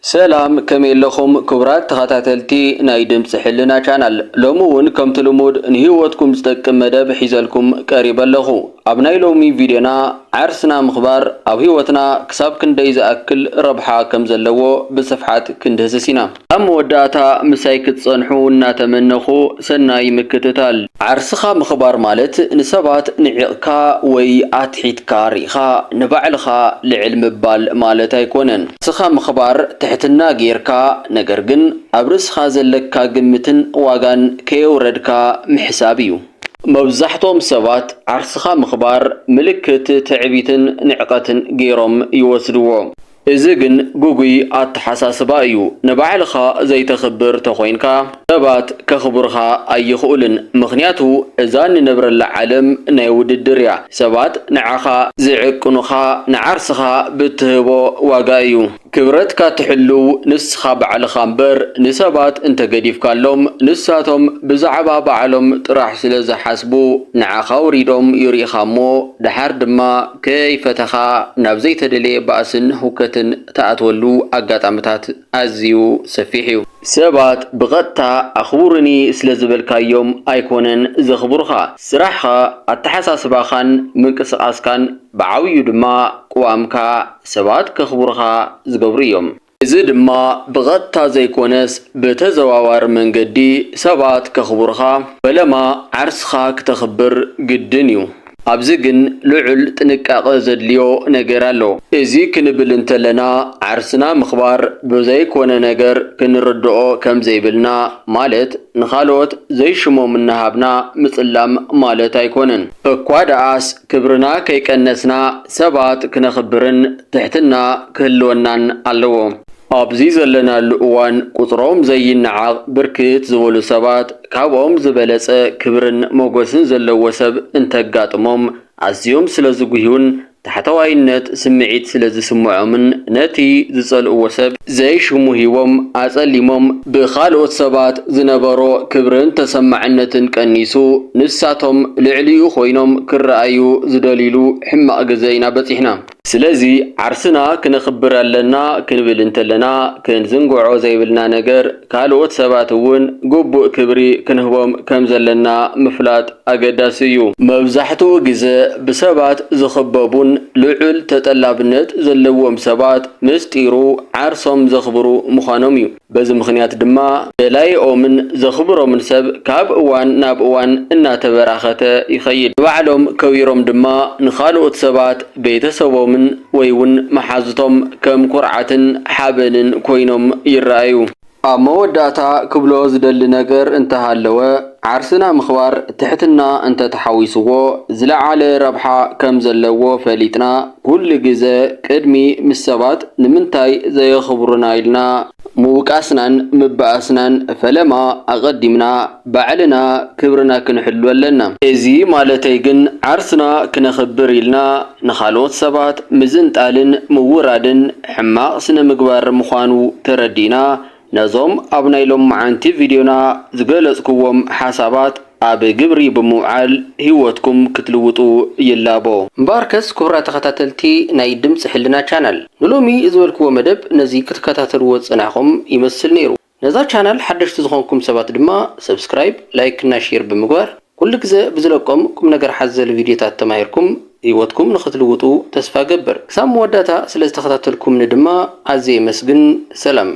ሰላም፣ ከመይ ኣለኹም ክቡራት ተኸታተልቲ ናይ ድምፂ ሕልና ቻናል? ሎሚ እውን ከምቲ ልሙድ ንህይወትኩም ዝጠቅም መደብ ሒዘልኩም ቀሪበ ኣለኹ። ኣብ ናይ ሎሚ ቪድዮና ዓርስና ምኽባር ኣብ ህይወትና ክሳብ ክንደይ ዝኣክል ረብሓ ከም ዘለዎ ብስፍሓት ክንድህስስ ኢና። ኣብ መወዳእታ ምሳይ ክትጸንሑ እናተመነኹ ሰናይ ምክትታል። ዓርስኻ ምኽባር ማለት ንሰባት ንዒቕካ ወይ ኣትሒትካ ርኢኻ ንባዕልኻ ልዕል ምባል ማለት ኣይኮነን። ዓርስኻ ምኽባር ትሕትና ጌርካ፣ ነገር ግን ኣብ ርእስኻ ዘለካ ግምትን ዋጋን ከየውረድካ ምሕሳብ እዩ። መብዛሕትኦም ሰባት ዓርስኻ ምኽባር ምልክት ትዕቢትን ንዕቐትን ገይሮም ይወስድዎ። እዚ ግን ግጉይ ኣተሓሳስባ እዩ። ንባዕልኻ ዘይተኽብር ተኾይንካ፣ ሰባት ከኽብሩኻ ኣይኽእሉን። ምኽንያቱ እዛ እንነብረላ ዓለም ናይ ውድድር እያ። ሰባት ንዓኻ ዝዕቅኑኻ ንዓርስኻ ብትህቦ ዋጋ እዩ። ክብረትካ ትሕልው ንስኻ ባዕልኻ እምበር፣ ንሰባት እንተገዲፍካሎም፣ ንሳቶም ብዛዕባ ባዕሎም ጥራሕ ስለ ዝሓስቡ፣ ንዓኻ ኣውሪዶም ይሪኢኻ እሞ፣ ደሓር ድማ ከይፈተኻ ናብ ዘይተደለየ ባእስን ህውከትን ትኣትወሉ ኣጋጣምታት ኣዝዩ ሰፊሕ እዩ። ሰባት ብቐጥታ ኣኽብሩኒ ስለ ዝበልካዮም ኣይኮነን ዘኽብሩኻ። ስራሕኻ፣ ኣተሓሳስባኻን ምንቅስቓስካን፣ ብዓብዩ ድማ ቅዋምካ ሰባት ከኽብሩኻ ዝገብሩ እዮም። እዚ ድማ ብቐጥታ ዘይኮነስ ብተዘዋዋሪ መንገዲ ሰባት ከኽብሩኻ፣ ፈለማ ዓርስኻ ክተኽብር ግድን እዩ። ኣብዚ ግን ልዑል ጥንቃቐ ዘድልዮ ነገር ኣሎ። እዚ ክንብል እንተለና፣ ዓርስና ምኽባር ብዘይኮነ ነገር ክንርድኦ ከም ዘይብልና፣ ማለት ንኻልኦት ዘይሽሞም እናሃብና ምጽላም ማለት ኣይኮነን። እኳ ደኣስ ክብርና ከይቀነስና ሰባት ክነኽብርን ትሕትና ክህልወናን ኣለዎ። ኣብዚ ዘለናሉ እዋን ቁጽሮም ዘይነዓቕ ብርክት ዝበሉ ሰባት ካብኦም ዝበለጸ ክብርን ሞገስን ዘለዎ ሰብ እንተጋጥሞም ኣዝዮም ስለ ዝጉህዩን ታሕተዋይነት ስምዒት ስለ ዝስምዖምን ነቲ ዝጸልእዎ ሰብ ዘይሽሙ ሂቦም ኣጸሊሞም ብኻልኦት ሰባት ዝነበሮ ክብርን ተሰማዕነትን ቀኒሱ ንሳቶም ልዕሊኡ ኮይኖም ክረኣዩ ዝደልይሉ ሕማቕ ግዘ ኢና በጺሕና። ስለዚ ዓርስና ክነኽብር ኣለና ክንብል እንተለና፣ ክንዝንግዖ ዘይብልና ነገር፣ ካልኦት ሰባት እውን ግቡእ ክብሪ ክንህቦም ከም ዘለና ምፍላጥ ኣገዳሲ እዩ። መብዛሕትኡ ግዘ ብሰባት ዝኽበቡን ልዑል ተጠላብነት ዘለዎም ሰባት ምስጢሩ ዓርሶም ዘኽብሩ ምዃኖም እዩ። በዚ ምኽንያት ድማ ደላይኦምን ዘኽብሮምን ሰብ ካብ እዋን ናብ እዋን እናተበራኸተ ይኸይድ። ንባዕሎም ከቢሮም ድማ ንኻልኦት ሰባት፣ ቤተሰቦምን ወይ እውን መሓዙቶም ከም ኩርዓትን ሓበንን ኮይኖም ይረኣዩ። ኣብ መወዳእታ ክብሎ ዝደሊ ነገር እንተሃለወ፣ ዓርስና ምኽባር ትሕትና እንተተሓዊስዎ ዝለዓለ ረብሓ ከም ዘለዎ ፈሊጥና፣ ኩሉ ግዘ ቅድሚ ምስ ሰባት ንምንታይ ዘየኽብሩና ኢልና ምውቃስናን ምበኣስናን፣ ፈለማ ኣቐዲምና ባዕልና ክብርና ክንሕሉ ኣለና። እዚ ማለተይ ግን ዓርስና ክነኽብር ኢልና ንኻልኦት ሰባት ምዝንጣልን ምውራድን ሕማቕ ስነ ምግባር ምዃኑ ተረዲእና፣ ነዞም ኣብ ናይ ሎማዓንቲ ቪድዮና ዝገለጽክዎም ሓሳባት ኣብ ግብሪ ብምውዓል ህይወትኩም ክትልውጡ ይላቦ። እምበኣርከስ ክቡራት ተኸታተልቲ ናይ ድምፂ ሕልና ቻናል፣ ንሎሚ ዝበልክዎ መደብ ነዚ ክትከታተልዎ ዝጸናሕኩም ይመስል ነይሩ። ነዛ ቻናል ሓደሽቲ ዝኾንኩም ሰባት ድማ ሰብስክራይብ፣ ላይክ እና ሼር ብምግባር ኩሉ ግዘ ብዝለቆም ቁም ነገር ሓዘል ቪድዮታት ተማሂርኩም ህይወትኩም ንኽትልውጡ ተስፋ ገብር። ክሳብ መወዳእታ ስለ ዝተኸታተልኩምኒ ድማ ኣዝየ የመስግን። ሰላም።